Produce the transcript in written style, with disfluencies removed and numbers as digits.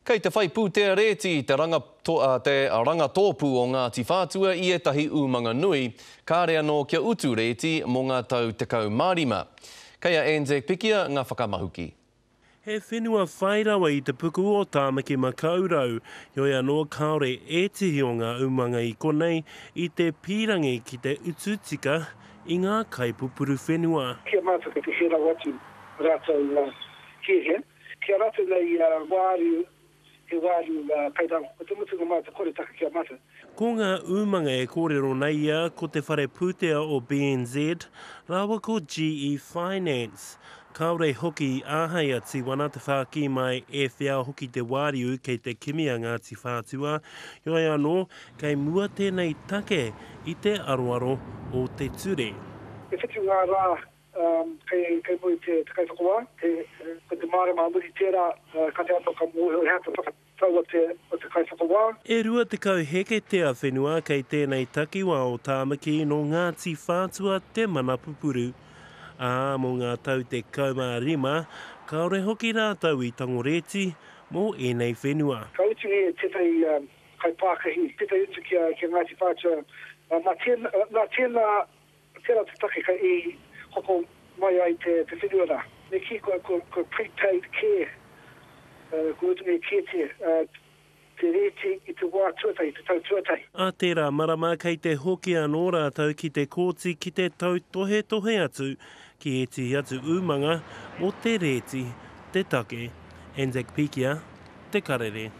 Kei te whai pūtea rēti te ranga, te rangatōpū o Ngāti Whātua i ētahi umanga nui, kāre anō kia utu rēti mō ngā tau 15. Kei a Anzac Pikia ngā whakamahuki. He whenua whai rawa i te puku o Tāmaki Makaurau, heoi anō kāore ētihi o ngā umanga i konei i te pīrangi ki te utu tika i ngā kaipupuru whenua. Ki a mātou kei te hē rawa atu rātou hiahia. Ki a ratou nei wāriu, he wāriu kai raro. Ko te mutunga mai o te koretake ki a matou. Ko ngā umanga e kōrero nei ia ko te whare pūtea o BNZ rāua ko GE Finance. Kāore hoki i āhei a Tīwana te whākī mai e whea hoki te wāriu kei te kimi a Ngāti Whātua, heoi anō, kei mua tēnei take i te aroaro o te ture. E whitu ngā rā Kei, kei mua i te, te kaiwhakawā, te, ko te mārama a muri tērā, kātahi anō ka mōhio he aha te whakatau a te, a te kaiwhakawā. E 20 heketea whenua kei tēnei takiwā o Tāmaki nō Ngāti Whātua te mana pupuru. Ā, mō ngā tau 15, kāore hoki rātou i tango rēti mō ēnei whenua. Ka utu e tētahi kaipākahi tētahi utu ki a, ki a Ngāti Whātua, nā tēnā, nā tēnā Tērā te take ka i hoko mai ai te whenua rā. Me kī kua prepaid kē, kua utungia kētia te rēti i te wā tuatahi, te tau tuatahi. Ā tērā marama kei te hoki anō rātou ki te kōti ki te tautohetohe atu ki ētehi atu umanga mō te rēti te take. Anzac Pikia, Te Karere.